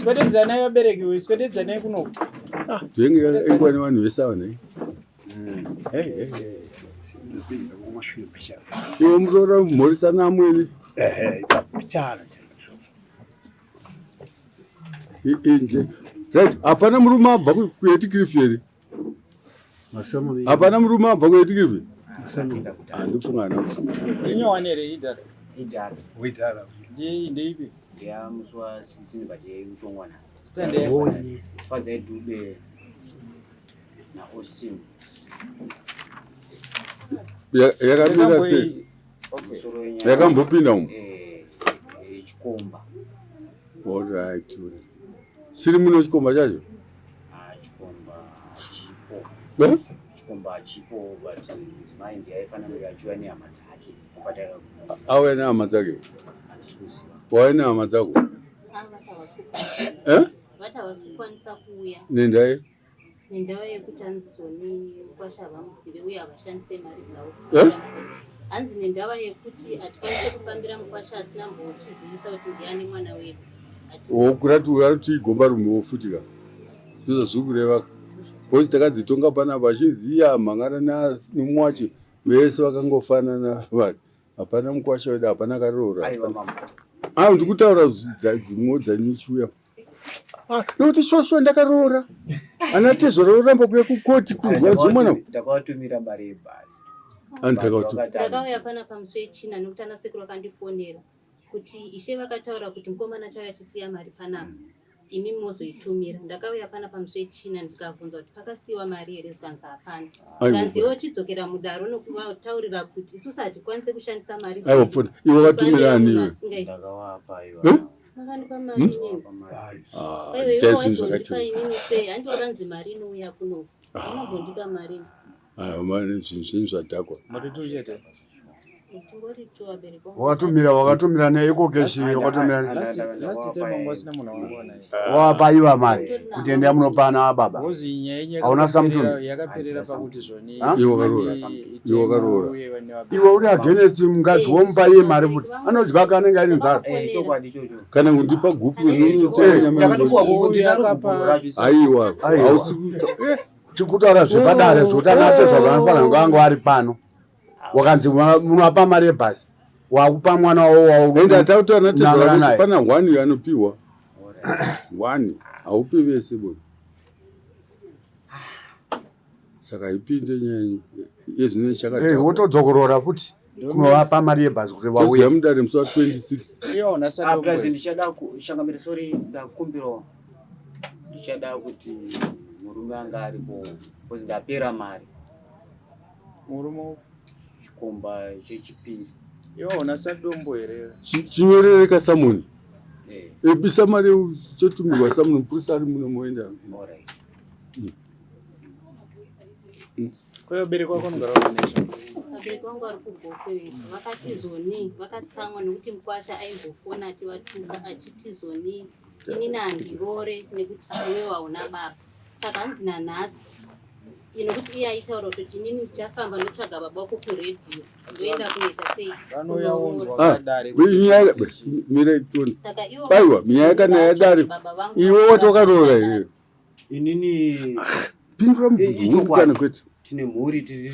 Swededzanai vabereki uyu, swededzanai kunoku. Ah, ndenge ingwa nevanhu vese ava nhai. Hey, hey, hey. Iwe muroora mhorisana amwene. Ehe, ipapo Inje. Right, hapana murume abva kuHeathcliff here? Hapana murume abva kuHeathcliff? Handifunga hana. Inyowani here idhara? Idhara. Idhara. Ndi ndeipi? Ndiya musi wa 16 but yaitongwa nhasi. Stand there. Fadzai Dube na Austin. Yakamira sei? Yakambopinda umu? Eh, chikomba. Alright. Siri muno chikomba chacho? Ah, chikomba chipo. Eh? Chikomba chipo but mudzimai ndiye aifanira kunge achiuya nehama dzake. Auya nehama dzake? Wauya nehama dzako? Ah, eh? Vati havasi kukwanisa kuuya. Nendai? Nendava yekuti hanzi zoni mukwasha havamuzive uye havashandise mari dzavo. Eh? Hanzi nendava yekuti hatikwanise kufambira mukwasha asina mbotizivisa kuti ndiani mwana wedu. Wokurati urati gomba rumewo futi ka. Ndozvazviri kureva. Because takadzitonga panapa achinzi iya mhangana nemumwe wacho vese vakangofanana vanhu. Hapana mukwasha wedu, hapana akaroora. Aiwa mambo. Ah, ndikutaura dzimwe dzanichiuya. Ah, nokuti shosho ndakaroora. Ana tezvara oramba kuya kukoti kunzwa zvemwana. Ndakawatumira mari yebhazi. Andakawatu. Ndakauya pana pamusi wechina nekuti ana sekuru akandifonera kuti ishe vakataura kuti mukomana achauya achisiya mari panapa. Imi mozoitumira. Ndakauya pana pamusi wechina ndikabvunza kuti pakasiiwa mari here zvikanzi hapana. Zvikanzi iwe uchidzokera mudare unokuvataurira kuti isusu hatikwanise kushandisa mari Aiwa pfuna. Iwe wakatumira ani iwe? Ndakawapa iwa. Eh? Makandipa mari inini. Ah, Aiwa iwe itai zvinhu waizondipa zvakachena. inini sei? Handi wakanzi mari inouya kuno. Unobondipa mari. Ah, mari zvinhu zvinhu zvadhakwa. Muri tu chete. Tingori tu vabereki vangu. Wakatumira wakatumira neiko keshi wakatumira Last last time wanga usina munhu wangoona. wawapa iwa mari kuti endai munopana baba. Ngozi nyaya yenyu Hauna yakaperera Samson? yakaperera pakuti zvoni. Ha? Iwe wakaroora. Iwe wakaroora. Iwe uri against mukadzi womupa iye mari kuti anodya ka anenge aine nzara. Eh, chokwadi ichocho. Kana kundipa gupu Eh, Ndakatopuwa gupu ndinaro gupu racho. Aiwa. Aiwa. Hausi kuita. Eh, Tikutaura zvepadare zvekuti ana tezvara vanofanira kunge vange vari pano. Wakanzi munoapa mari yebhasi. Wakupa mwana wawo Ende atautaura natezvara Nangana kuti naye. pana one anopiwa. One. Haupi vese bona. Saka haipinde nyaya yezvino Eh, chakadhakwa. wotodzokorora futi kunovapa mari yebhasi kuti Toziva vauye. mudare musi wa 26. Iwe hauna Ah, sadombo. plus ndichada kushangamira sorry ndakumbirawo ndichada kuti murume anga aripo because ndapera mari Murume chikomba chechipiri iwe hauna sadombo here? Chinyorereka samoni. eh Ebisa mari chotumirwa samoni mupurisa ari muno moenda. alright Kwa vabereki vako vanogara kunesha. Vabereki vangu vari kuGokwe vakati zoni vakatsamwa nekuti mukwasha aimbofona achivatuka achiti zoni inini handirore nekuti iwewe hauna baba. Saka hanzi nanhasi nokuti iye aitaura kuti inini ndichafamba ndotsvaga baba wako kuredhiyo ndoenda kunoita sei Vanouya wonzwa Ah, kadare Nyaya mira tione. Saka ivo Aiwa, vakati nyaya kana yadare. baba vangu Iwe wati wakaroora here? inini Pindura Eh, mubvunzo ichokwadi. wangu kana kwete. tine mhuri tiri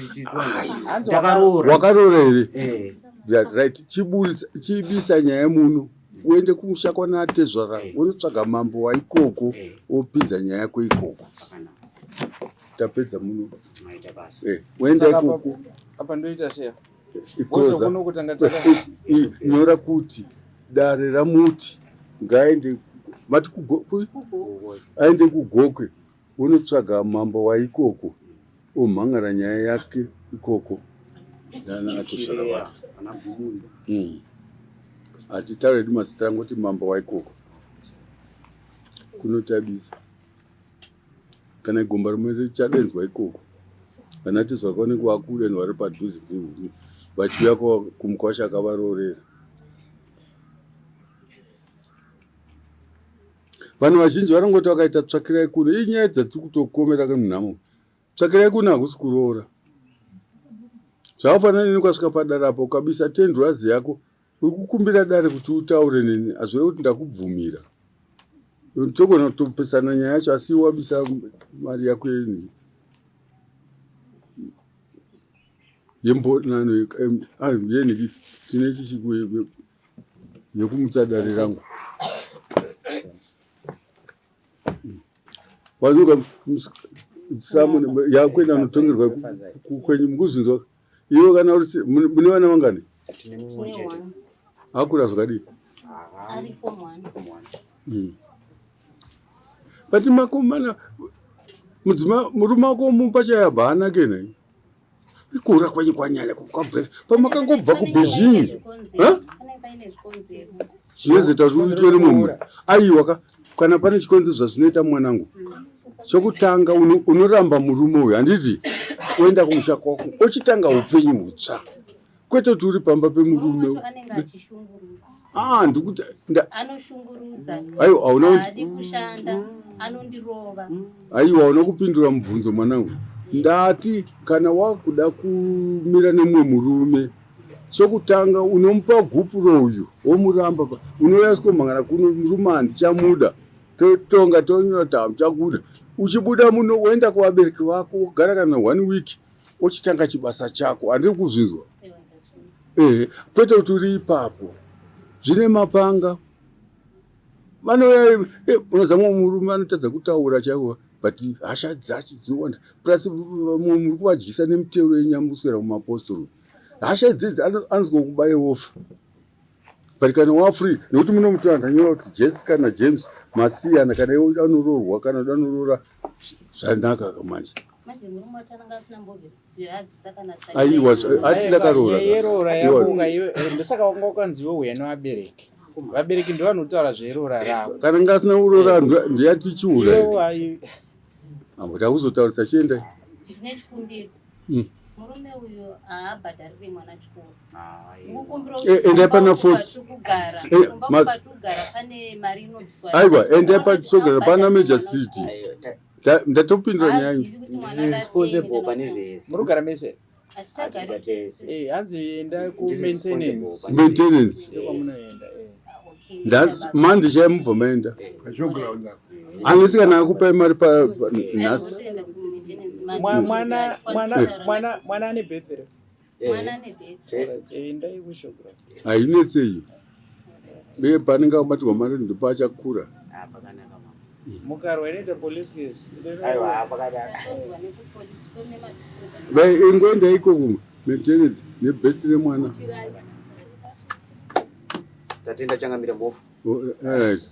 Hanzi ndakaroora Wakaroora here? eh Yeah, right. Chiburitsa chibisa nyaya muno. Uende kumusha kwana tezvara wonotsvaga mambo waikoko Eh. wopinza nyaya yako ikoko. zvakanaka Tapedza muno. maita basa Eh, woenda Saka ikoko. apa ndoita sei? Ikoza. Boso kuno kutanga taka Nyora kuti dare ramuti ngaende mati aende kuGokwe wonotsvaga mambo waikoko omhangara nyaya yake ikoko ndana atosvara vake ana gumundo Hatitaure hedu mazita angoti mambo waikoko kunotabisa kana gomba rimwe richadenzwa ikoko vana tezvara vanenge vakudenwa vari padhuze vachiuya kumukwasha akavaroorera. Vanhu vazhinji vanongoti vakaita tsvakirai kuno, iyi nyaya dzatiri kutokomera munhamo. Tsvakirai kuno hakusi kuroora. Zvakafanana neni ukasvika padare apo ukabisa tendurazi yako uri kukumbira dare kuti utaure neni hazvirevi kuti ndakubvumira. Togona kutopesana nyaya yacho asi wabisa mari yako yenyu yembonano yeniki tine chichiku yekumutsa dare rangu. Wazuka samu yakuenda notongerwa kwenyu mukuzinzwa iwe kana uri mune vana vangani? Tine mumwe chete. Akura zvakadii? Ari form 1. But makomana mudzima murume wako mupa chayabva haanake nhai. Ikura kwenyu kwanyanya kwabreak pamakangobva kuBeijing. Panenge paine zvikonzero. Zvinozoita kuti uitwe nemumwe. Aiwa ka kana pane chikonzero zvazvinoita mwanangu. Chokutanga unoramba murume uyu handiti oenda kumusha kwako ochitanga upenyu hutsva. Kwete kuti uri pamba pemurume. Murume anenge achishungurudza. Ah, ndikuti anoshungurudza. Aiwa, hauna haadi kushanda, anondirova. Aiwa, hauna kupindura mubvunzo mwanangu. Ndati kana wakuda kumira nemumwe murume, chokutanga unomupa gupuro uyu womuramba, unouya sikomhangana kuno murume handichamuda, totonga tonyora tamuchakuda. Uchibuda muno woenda kuvabereki vako wogara kana 1 week ochitanga chibasa chako. Handiri kuzvinzwa. Ehe, kwete kuti uri ipapo zvine mapanga vanouya. Unoziva mumwe murume anotadza kutaura chaiko, but hasha dzacho dzinowanda, plus mumwe muri kuvadyisa nemiteuro yenyama kuswera kumapostori. Hasha idzidzi anozwa kubaye wofa. But kana wafree, nekuti munomutora, ndanyora kuti Jessica naJames masiyana. Kana iwe anoroorwa kana anoroora zvanaka manje. Manje murume wacho anenge asina mbobvira abvisa kana Aiwa, ati ndakaroora. Yeroora yabuka iwe, ndosaka wanga wakanzi iwe uya nevabereki. Vabereki ndo vanotaura zveroora ravo. Kana nga asina kuroora ndiyati chiura. Iwe ai Ambo takuzotaurisa, chiendai. Ndine chikumbiro. Murume uyu haabhadhariri mwana chikoro. Ndikukumbira Endai pana fourth. kugara kumba kwatirikugara pane mari inobviswa. Aiwa, endai patisogara pana Major Street. Ndatopindura nyaya. Haazivi kuti mwana Responsible pane zvese. Muri kugara mese? Hatichagari tese. Hanzi enda kumaintenance. Maintenance. Ndokwamunoenda. Okay. Manje chai mubva maenda. Showground apo. Angesi kana akupai mari nhasi. Kuenda kumaintenance. Mwana mwana mwana mwana ane birth here? Mwana ane birth. Zvese. Endai kushowground. Hainetsei. Uye paanenge akabatirwa mari ndipo achakura. Ah, pakanaka mama. Mukarwa inoita police case. Aiwa, pakanaka. Tatonzwa nekupolice kune mapisoda. Vai ingoenda ikoko maintenance nebirth remwana. Tatenda changamire mbofu. Oh, alright.